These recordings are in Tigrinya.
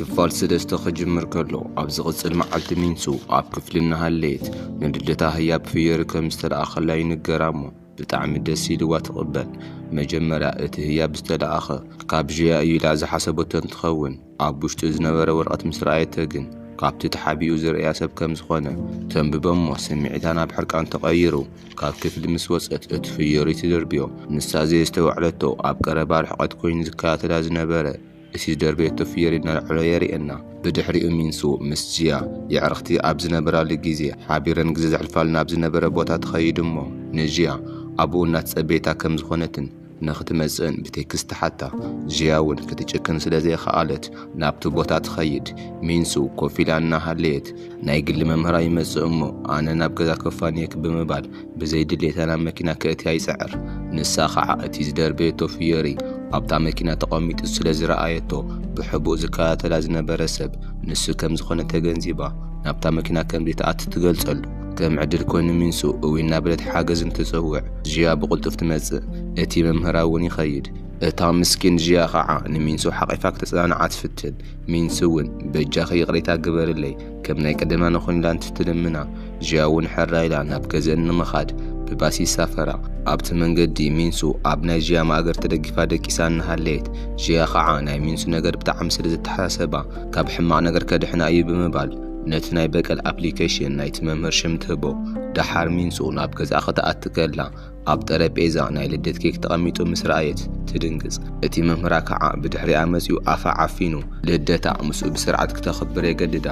ክፋል ሰለስተ ክጅምር ከሎ፣ ኣብ ዝቕጽል መዓልቲ ሚንሱ ኣብ ክፍሊ እናሃለየት ንልደታ ህያብ ፍየሪ ከም ዝተለኣኸላ ይንገራ እሞ፣ ብጣዕሚ ደስ ኢልዋ ትቕበል። መጀመርያ እቲ ህያብ ዝተለኣኸ ካብ ዥያ እዩ ኢላ ዝሓሰበቶ እንትኸውን፣ ኣብ ውሽጡ ዝነበረ ወረቐት ምስ ረኣየቶ ግን፣ ካብቲ ተሓቢኡ ዝርእያ ሰብ ከም ዝኾነ ተንብቦ እሞ፣ ስምዒታ ናብ ሕርቃን ተቐይሩ፣ ካብ ክፍሊ ምስ ወጸት እቲ ፍየሪ ትድርብዮ። ንሳ ዘየስተውዐለቶ ኣብ ቀረባ ርሕቐት ኮይኑ ዝከታተላ ዝነበረ፣ እቲ ዝደርበየቶ ፍየሪ እናልዐሎ የርእየና። ብድሕሪኡ ሚንሱ ምስ ዥያ የዕርኽቲ ኣብ ዝነበራሉ ግዜ፣ ሓቢረን ግዜ ዘሕልፋሉ ናብ ዝነበረ ቦታ ትኸይድ እሞ፣ ንዥያ ኣብኡ እናተጸበየታ ከም ዝኾነትን ንኽትመጽእን ብቴክስት ትሓታ። ዥያ እውን ክትጭክን ስለ ዘይኸኣለት ናብቲ ቦታ ትኸይድ። ሚንሱ ኮፍ ኢላ እናሃለየት፣ ናይ ግሊ መምህራ ይመጽእ እሞ፣ ኣነ ናብ ገዛ ከፋንየክ ብምባል ብዘይ ድሌታ ናብ መኪና ከእትያ ይጽዕር። ንሳ ኸዓ እቲ ዝደርበየቶ ፍየሪ ኣብታ መኪና ተቐሚጡ ስለ ዝረኣየቶ፣ ብሕቡእ ዝከታተላ ዝነበረ ሰብ ንሱ ከም ዝኾነ ተገንዚባ፣ ናብታ መኪና ከም ዘይትኣቱ ትገልጸሉ። ከም ዕድል ኮይኑ ሚንሱ እዊ እናበለት ሓገዝ እንትጽውዕ፣ ዥያ ብቕልጡፍ ትመጽእ። እቲ መምህራ እውን ይኸይድ። እታ ምስኪን ዥያ ኸዓ ንሚንሱ ሓቒፋ ክተጽናንዓ ትፍትን። ሚንሱ እውን በጃኺ ይቕሬታ ግበርለይ፣ ከም ናይ ቀደማ ንኹን ኢላ እንትትልምና፣ ዥያ እውን ሕራ ኢላ ናብ ገዝአን ንምኻድ ብባስ ይሳፈራ። ኣብቲ መንገዲ ሚንሱ ኣብ ናይ ዥያ ማእገር ተደጊፋ ደቂሳ እናሃለየት፣ ዥያ ኸዓ ናይ ሚንሱ ነገር ብጣዕሚ ስለ ዘተሓሳሰባ፣ ካብ ሕማቕ ነገር ከድሕና እዩ ብምባል ነቲ ናይ በቀል ኣፕሊኬሽን ናይቲ መምህር ሽም ትህቦ። ደሓር ሚንሱ ናብ ገዝኣ ክትኣቲ ከላ፣ ኣብ ጠረጴዛ ናይ ልደት ኬክ ተቐሚጡ ምስ ረኣየት ትድንግጽ። እቲ መምህራ ከዓ ብድሕሪኣ መጺኡ ኣፋ ዓፊኑ ልደታ ምስኡ ብስርዓት ክተኽብር የገድዳ።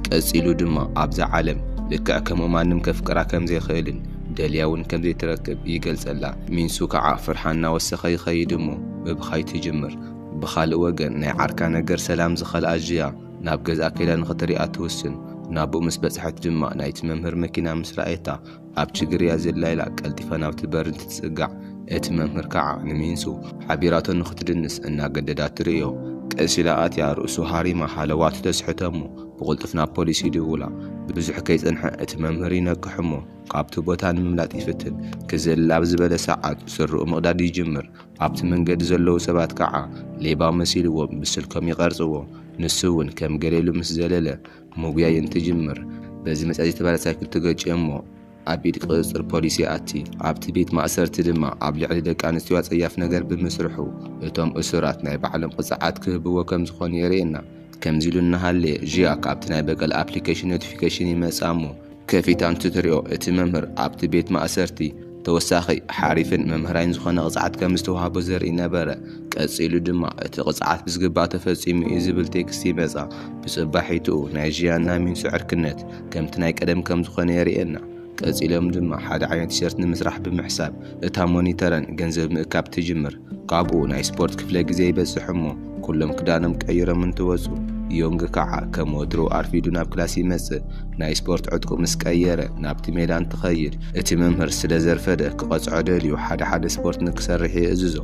ቀጺሉ ድማ ኣብዛ ዓለም ልክዕ ከምኡ ማንም ከፍቅራ ከም ዘይኽእልን ደልያ እውን ከም ዘይትረክብ ይገልጸላ። ሚንሱ ከዓ ፍርሃ እናወሰኸ ይኸይድ እሞ ምብኻይ ትጅምር። ብኻልእ ወገን ናይ ዓርካ ነገር ሰላም ዝኸልኣ ዥያ ናብ ገዝኣ ከይዳ ንኽትሪኣ ትውስን። ናብኡ ምስ በጽሐት ድማ ናይቲ መምህር መኪና ምስ ረኣየታ ኣብ ችግር እያ ዘላ ኢላ ቀልጢፋ ናብቲ በር እንትትጽጋዕ፣ እቲ መምህር ከዓ ንሚንሱ ሓቢራቶ ንኽትድንስ እናገደዳ ትርእዮ። ቀስ ኢላ ኣትያ ርእሱ ሃሪማ ሃለዋቱ ተስሕቶ እሞ ብቕልጡፍ ናብ ፖሊስ ይድውላ። ብዙሕ ከይጸንሐ እቲ መምህር ይነቅሕ እሞ ካብቲ ቦታ ንምምላጥ ይፍትን። ክዝል ኣብ ዝበለ ሰዓት ስርኡ ምቕዳድ ይጅምር። ኣብቲ መንገዲ ዘለዉ ሰባት ከዓ ሌባ መሲልዎም ብስልኮም ይቐርጽዎ። ንሱ እውን ከም ገለ ኢሉ ምስ ዘለለ ምጉያይ እንትጅምር፣ በዚ መጽያ ዝተባህለ ሳይክል ትገጭዮ እሞ ኣብ ኢድ ቁጽጽር ፖሊስ ይኣቲ። ኣብቲ ቤት ማእሰርቲ ድማ ኣብ ልዕሊ ደቂ ኣንስትዮ ኣጸያፍ ነገር ብምስርሑ፣ እቶም እሱራት ናይ ባዕሎም ቅጽዓት ክህብዎ ከም ዝኾኑ የርእየና። ከምዚ ኢሉ እናሃለየ ዥያ ካብቲ ናይ በቀል ኣፕሊኬሽን ኖቲፊኬሽን ይመጽኣ እሞ ከፊታ እንትትሪኦ፣ እቲ መምህር ኣብቲ ቤት ማእሰርቲ ተወሳኺ ሓሪፍን መምህራይን ዝኾነ ቅጽዓት ከም ዝተዋህቦ ዘርኢ ነበረ። ቀጺሉ ድማ እቲ ቅጽዓት ብዝግባእ ተፈጺሙ እዩ ዝብል ቴክስት ይመጻ። ብጽባሒትኡ ናይ ዥያና ሚንሱ ዕርክነት ከምቲ ናይ ቀደም ከም ዝኾነ የርእየና። ቀጺሎም ድማ ሓደ ዓይነት ቲሸርት ንምስራሕ ብምሕሳብ እታ ሞኒተረን ገንዘብ ምእካብ ትጅምር። ካብኡ ናይ ስፖርት ክፍለ ግዜ ይበጽሕ እሞ ኩሎም ክዳኖም ቀይሮም እንትወጹ፣ ዮንግ ከዓ ከም ወትሩ ኣርፊዱ ናብ ክላስ ይመጽእ። ናይ ስፖርት ዕጥቁ ምስ ቀየረ ናብቲ ሜዳ እንትኸይድ፣ እቲ መምህር ስለ ዘርፈደ ክቐጽዖ ደልዩ ሓደ ሓደ ስፖርት ንክሰርሕ ይእዝዞ።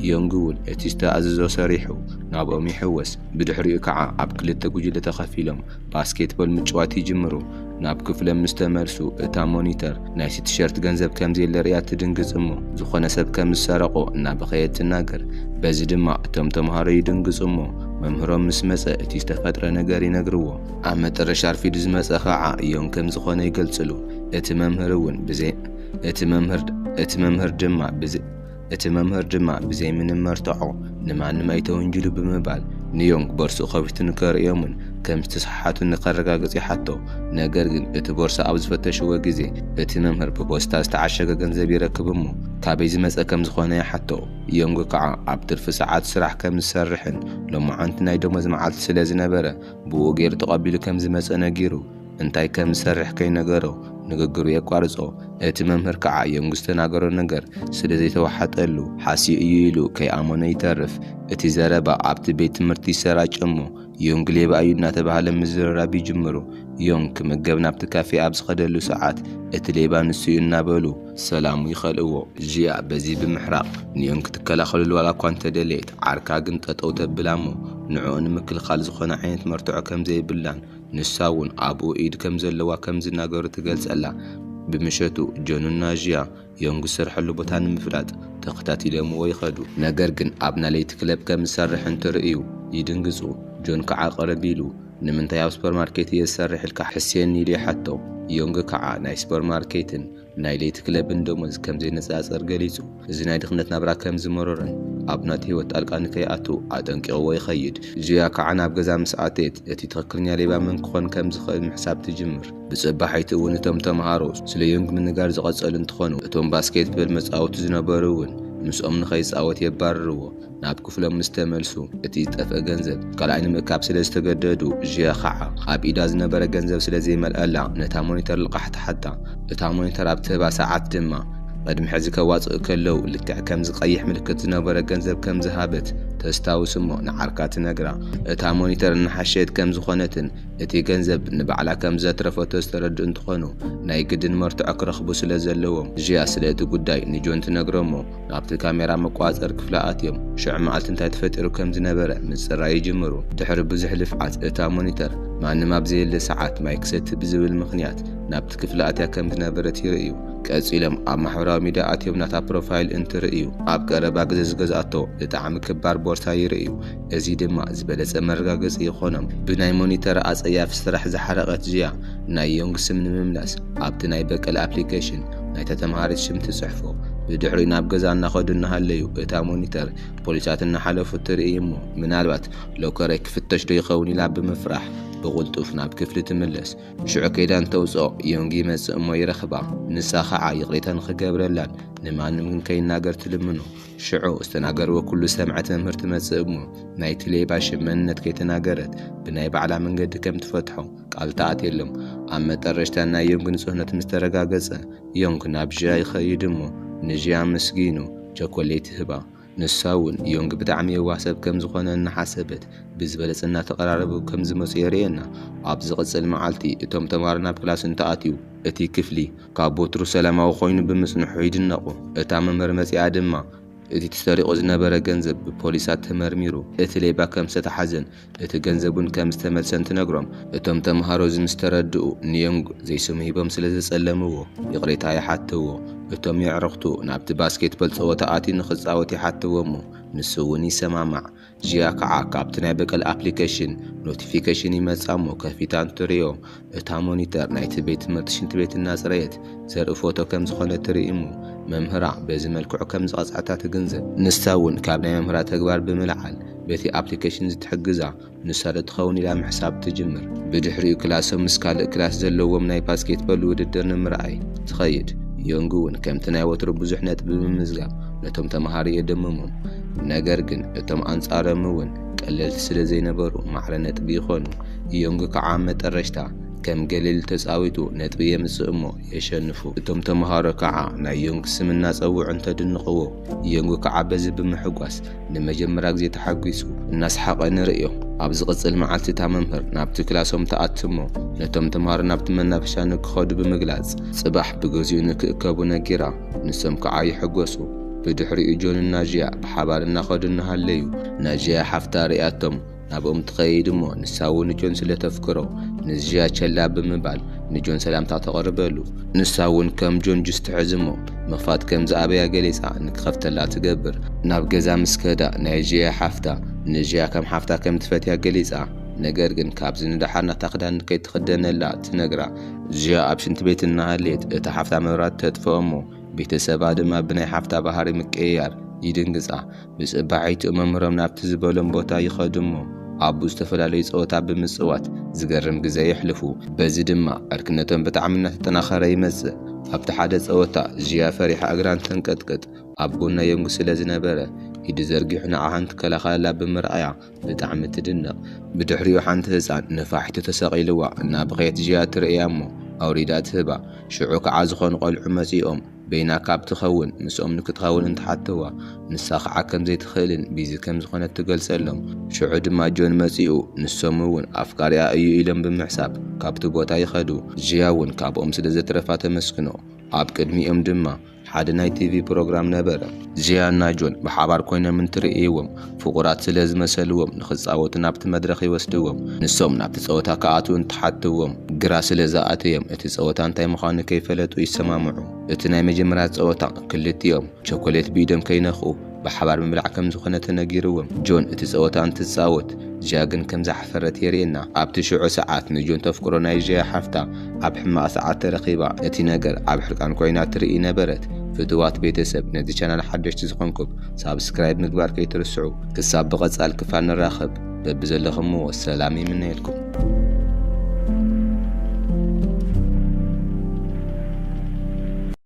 ዮንግ እውን እቲ ዝተኣዘዞ ሰሪሑ ናብኦም ይሕወስ። ብድሕሪኡ ከዓ ኣብ ክልተ ጉጅለ ተኸፊሎም ባስኬትቦል ምጭዋት ይጅምሩ። ናብ ክፍሎም ምስ ተመልሱ እታ ሞኒተር ናይቲ ቲሸርት ገንዘብ ከም ዘየለ ርእያ ትድንግጽ እሞ ዝኾነ ሰብ ከም ዝሰረቆ እናበኸየት ትናገር። በዚ ድማ እቶም ተምሃሮ ይድንግጹ እሞ መምህሮም ምስ መጸ እቲ ዝተፈጥረ ነገር ይነግርዎ። ኣብ መጠረሻ ኣርፊዱ ዝመጸ ከዓ ዮንግ ከም ዝኾነ ይገልጽሉ። እቲ መምህር እውን ብዘይ እቲ መምህር እቲ መምህር ድማ ብዘይ እቲ መምህር ድማ ብዘይ ምንም መርትዖ ንማንም ኣይተወንጅሉ ብምባል ንዮንግ ቦርስኡ ከፊቱ ንከርእዮምን ከም ዝተሰሓሓቱ ንከረጋግጽ ይሓቶ። ነገር ግን እቲ ቦርሳ ኣብ ዝፈተሽዎ ግዜ እቲ መምህር ብፖስታ ዝተዓሸገ ገንዘብ ይረክብ እሞ ካበይ ዝመጸ ከም ዝኾነ ይሓቶ። ዮንግ ከዓ ኣብ ትርፊ ሰዓት ስራሕ ከም ዝሰርሕን ሎማዓንቲ ናይ ደሞዝ መዓልቲ ስለ ዝነበረ ብኡ ገይሩ ተቐቢሉ ከም ዝመጸ ነጊሩ እንታይ ከም ዝሰርሕ ከይነገሮ ንግግሩ የቋርጾ። እቲ መምህር ከዓ ዮንግ ዝተናገሮ ነገር ስለ ዘይተዋሓጠሉ ሓስዩ እዩ ኢሉ ከይኣመኖ ይተርፍ። እቲ ዘረባ ኣብቲ ቤት ትምህርቲ ይሰራጭ እሞ ዮንግ ሌባ እዩ እናተባህለ ምዝርራብ ይጅምሩ። ዮንግ ክምገብ ናብቲ ካፌ ኣብ ዝኸደሉ ሰዓት እቲ ሌባ ንሱ እዩ እናበሉ ሰላሙ ይኸልእዎ። ዥያ በዚ ብምሕራቕ ንዮንግ ክትከላኸለሉ ዋላ እኳ እንተደለየት ዓርካ ግን ጠጠው ተብላ እሞ ንዕኡ ንምክልኻል ዝኾነ ዓይነት መርትዖ ከም ዘይብላን ንሳ እውን ኣብኡ ኢድ ከም ዘለዋ ከም ዝናገሩ ትገልጸላ። ብምሸቱ ጆኑና ዥያ ዮንግ ዝሰርሐሉ ቦታ ንምፍላጥ ተኸታቲሎምዎ ይኸዱ። ነገር ግን ኣብ ናይ ለይቲ ክለብ ከም ዝሰርሕ እንትርእዩ ይድንግጹ። ጆን ከዓ ቅርብ ኢሉ፣ "ንምንታይ ኣብ ሱፐርማርኬት እየ ዝሰርሕ?" ኢልካ ሕስየኒ ኢሉ ይሓቶ። ዮንግ ከዓ ናይ ሱፐርማርኬትን ናይ ለይቲ ክለብን ደሞዝ ከም ዘይነጻጸር ገሊጹ። እዚ ናይ ድኽነት ናብራ ከም ዝመረሮን ኣብ ናቲ ህይወት ጣልቃ ንከይኣቱ ኣጠንቂቕዎ ይኸይድ። ጂያ ከዓ ናብ ገዛ ምስ ኣተየት፣ እቲ ትኽክለኛ ሌባ መን ክኾን ከም ዝኽእል ምሕሳብ ትጅምር። ብጽባሒቱ እውን እቶም ተምሃሮ ስለ ዮንግ ምንጋር ዝቐጸሉ እንትኾኑ፣ እቶም ባስኬትቦል መጻወቱ ዝነበሩ እውን ምስኦም ንኸይጻወት የባርርዎ። ናብ ክፍሎም ምስ ተመልሱ፣ እቲ ዝጠፍአ ገንዘብ ካልኣይ ንምእካብ ስለ ዝተገደዱ፣ ጂያ ኸዓ ኣብ ኢዳ ዝነበረ ገንዘብ ስለ ዘይመልኣላ፣ ነታ ሞኒተር ልቓሕ ትሓታ። እታ ሞኒተር ኣብ ትህባ ሰዓት ድማ፣ ቅድሚ ሕዚ ከዋጽእ ከለዉ ልክዕ ከምዚ ቀይሕ ምልክት ዝነበረ ገንዘብ ከም ዝሃበት ተስታውስ እሞ ንዓርካ ትነግራ። እታ ሞኒተር እናሓሸየት ከም ዝኾነትን እቲ ገንዘብ ንባዕላ ከም ዘትረፈቶ ዝተረድኡ እንትኾኑ፣ ናይ ግድን መርትዖ ክረኽቡ ስለ ዘለዎም፣ ጂያ ስለ እቲ ጉዳይ ንጆን ትነግሮ እሞ፣ ናብቲ ካሜራ መቆጻጸሪ ክፍሊ ኣትዮም፣ ሽዑ መዓልቲ እንታይ ተፈጢሩ ከም ዝነበረ ምጽራይ ይጅምሩ። ድሕሪ ብዙሕ ልፍዓት፣ እታ ሞኒተር ማንም ኣብ ዘየለ ሰዓት ማይ ክሰቲ ብዝብል ምኽንያት ናብቲ ክፍሊ ኣትያ ከም ዝነበረት ይርእዩ። ቀጺሎም ኣብ ማሕበራዊ ሚድያ ኣትዮም ናታ ፕሮፋይል እንትርእዩ፣ ኣብ ቀረባ ግዜ ዝገዝኣቶ ብጣዕሚ ክባር ቦርሳ ይርእዩ። እዚ ድማ ዝበለጸ መረጋገጺ ይኾኖም። ብናይ ሞኒተር ኣጸያፊ ስራሕ ዝሓረቐት ጂያ፣ ናይ ዮንግ ስም ንምምላስ ኣብቲ ናይ በቀል ኣፕሊኬሽን ናይታ ተምሃሪት ሽም ትጽሕፎ። ብድሕሪኡ ናብ ገዛ እናኸዱ እናሃለዩ፣ እታ ሞኒተር ፖሊሳት እናሓለፉ ትርኢ እሞ፣ ምናልባት ሎከረይ ክፍተሽ ዶ ይኸውን ኢላ ብምፍራሕ ብቕልጡፍ ናብ ክፍሊ ትምለስ። ሽዑ ከይዳ እንተውፅኦ፣ ዮንግ ይመፅእ እሞ ይረኽባ። ንሳ ኸዓ ይቕሬታ ንኽገብረላን ንማንም ግን ከይናገር ትልምኖ። ሽዑ ዝተናገርዎ ኩሉ ዝሰምዐት መምህር ትመፅእ እሞ፣ ናይቲ ሌባ ሽም መንነት ከይተናገረት ብናይ ባዕላ መንገዲ ከም ትፈትሖ ቃል ትኣትየሎም። ኣብ መጠረሽታ ናይ ዮንግ ንፁህነት ምስ ተረጋገፀ፣ ዮንግ ናብ ዥያ ይኸይድ እሞ ንዥያ ኣመስጊኑ ቸኮሌት ይህባ። ንሳ እውን ዮንግ ብጣዕሚ የዋህ ሰብ ከም ዝኾነ እናሓሰበት ብዝበለጸ እናተቐራረቡ ከም ዝመፁ የርእየና። ኣብ ዝቕጽል መዓልቲ እቶም ተማሃሮ ናብ ክላስ እንተኣትዩ እቲ ክፍሊ ካብ ወትሩ ሰላማዊ ኮይኑ ብምጽንሑ ይድነቑ። እታ መምህር መጺኣ ድማ እቲ ተሰሪቑ ዝነበረ ገንዘብ ብፖሊሳት ተመርሚሩ እቲ ሌባ ከም ዝተታሓዘን እቲ ገንዘብ እውን ከም ዝተመልሰን ትነግሮም። እቶም ተምሃሮ እዚ ምስ ተረድኡ ንዮንግ ዘይስሙ ሂቦም ስለ ዘጸለምዎ ይቕሬታ ይሓትዎ። እቶም የዕርኽቱ ናብቲ ባስኬትቦል ጸወታ ኣትዩ ንኽጻወት ይሓትዎ እሞ ንሱ እውን ይሰማማዕ። ጂያ ከዓ ካብቲ ናይ በቀል ኣፕሊኬሽን ኖቲፊኬሽን ይመጻ እሞ ከፊታ እንትርእዮ እታ ሞኒተር ናይቲ ቤት ትምህርቲ ሽንቲ ቤት እናጽረየት ዘርኢ ፎቶ ከም ዝኾነ ትርኢ እሞ መምህራ በዚ መልክዑ ከም ዝቐጽዐታ ትግንዘብ። ንሳ እውን ካብ ናይ መምህራ ተግባር ብምልዓል በቲ ኣፕሊኬሽን ዝትሕግዛ ንሳ ዶ ትኸውን ኢላ ምሕሳብ ትጅምር። ብድሕሪኡ ክላሶም ምስ ካልእ ክላስ ዘለዎም ናይ ባስኬትቦል ውድድር ንምርኣይ ትኸይድ። ዮንግ እውን ከምቲ ናይ ወትሩ ብዙሕ ነጥቢ ብምምዝጋብ ነቶም ተምሃሮ የደምሞም። ነገር ግን እቶም ኣንጻሮም እውን ቀለልቲ ስለ ዘይነበሩ ማዕረ ነጥቢ ይኾኑ። ዮንግ ከዓ ኣብ መጠረሽታ ከም ገለል ተጻዊቱ ነጥቢ የምጽእ እሞ የሸንፉ። እቶም ተምሃሮ ከዓ ናይ ዮንግ ስም እናጸውዑ እንተድንቕዎ፣ ዮንግ ከዓ በዚ ብምሕጓስ ንመጀመርያ ግዜ ተሓጒሱ እናሰሓቐ ንርእዮ። ኣብ ዝቕጽል መዓልቲ እታ መምህር ናብቲ ክላሶም ትኣቲ እሞ ነቶም ተምሃሮ ናብቲ መናፈሻ ንክኸዱ ብምግላጽ ጽባሕ ብግዚኡ ንክእከቡ ነጊራ፣ ንሶም ከዓ ይሕጎሱ። ብድሕሪኡ ጆን እና ዥያ ብሓባር እናኸዱ እናሃለዩ ናዥያ ሓፍታ ርእያቶም ናብኦም ትኸይድ እሞ ንሳ እውን ንጆን ስለ ተፍቅሮ ንዝያ ቸላ ብምባል ንጆን ሰላምታ ተቕርበሉ። ንሳ እውን ከም ጆን ጁስ ትሕዝ እሞ ምኽፋት ከም ዝኣበያ ገሊጻ ንክኸፍተላ ትገብር። ናብ ገዛ ምስ ከዳ ናይ ዥያ ሓፍታ ንዥያ ከም ሓፍታ ከም ትፈትያ ገሊጻ፣ ነገር ግን ካብዚ ንደሓር ናታ ክዳን ከይትኽደነላ ትነግራ። ዥያ ኣብ ሽንቲ ቤት እናሃለየት እታ ሓፍታ መብራት ተጥፍኦ እሞ ቤተሰባ ድማ ብናይ ሓፍታ ባህሪ ምቅይያር ይድንግጻ። ብጽባሒቱ መምህሮም ናብቲ ዝበሎም ቦታ ይኸዱ እሞ ኣብኡ ዝተፈላለዩ ጸወታ ብምጽዋት ዝገርም ግዜ የሕልፉ። በዚ ድማ ዕርክነቶም ብጣዕሚ እናተጠናኸረ ይመጽእ። ኣብቲ ሓደ ጸወታ ዥያ ፈሪሓ እግራ እንተንቀጥቅጥ ኣብ ጎና ዮንግ ስለ ዝነበረ ኢዱ ዘርጊሑ ንዓኣ እንትከላኸለላ ብምርኣያ ብጣዕሚ ትድነቕ። ብድሕሪኡ ሓንቲ ህጻን ነፋሒቶ ተሰቒልዋ እናበኸየት ዥያ ትርእያ እሞ ኣውሪዳ ትህባ። ሽዑ ከዓ ዝኾኑ ቆልዑ መጺኦም በይና ካብ ትኸውን ምስኦም ንክትኸውን እንትሓተዋ ንሳ ከዓ ከም ዘይትኽእልን ቢዚ ከም ዝኾነት ትገልጸሎም። ሽዑ ድማ ጆን መጺኡ ንሶም እውን ኣፍቃሪኣ እዩ ኢሎም ብምሕሳብ ካብቲ ቦታ ይኸዱ። ዥያ እውን ካብኦም ስለ ዘትረፋ ተመስግኖ። ኣብ ቅድሚኦም ድማ ሓደ ናይ ቲቪ ፕሮግራም ነበረ። ዥያና ጆን ብሓባር ኮይኖም እንትርእይዎም ፍቑራት ስለ ዝመሰልዎም ንኽጻወቱ ናብቲ መድረኽ ይወስድዎም። ንሶም ናብቲ ጸወታ ክኣትዉ እንትሓትዎም ግራ ስለ ዝኣተዮም እቲ ጸወታ እንታይ ምዃኑ ከይፈለጡ ይሰማምዑ። እቲ ናይ መጀመርያ ጸወታ ክልቲኦም ቸኮሌት ብኢዶም ከይነኽኡ ብሓባር ምብላዕ ከም ዝኾነ ተነጊርዎም። ጆን እቲ ጸወታ እንትጻወት ጃ ግን ከም ዝሓፈረት የርእየና። ኣብቲ ሽዑ ሰዓት ንጆን ተፍቅሮ ናይ ጃ ሓፍታ ኣብ ሕማቕ ሰዓት ተረኺባ ነቲ ነገር ኣብ ሕርቃን ኮይና ትርኢ ነበረት። ፍትዋት ቤተሰብ፣ ነዚ ቻናል ሓደሽቲ ዝኾንኩም ሳብስክራይብ ምግባር ከይትርስዑ። ክሳብ ብቐጻል ክፋል ንራኸብ፣ በብዘለኹምዎ ሰላም ይምነየልኩም።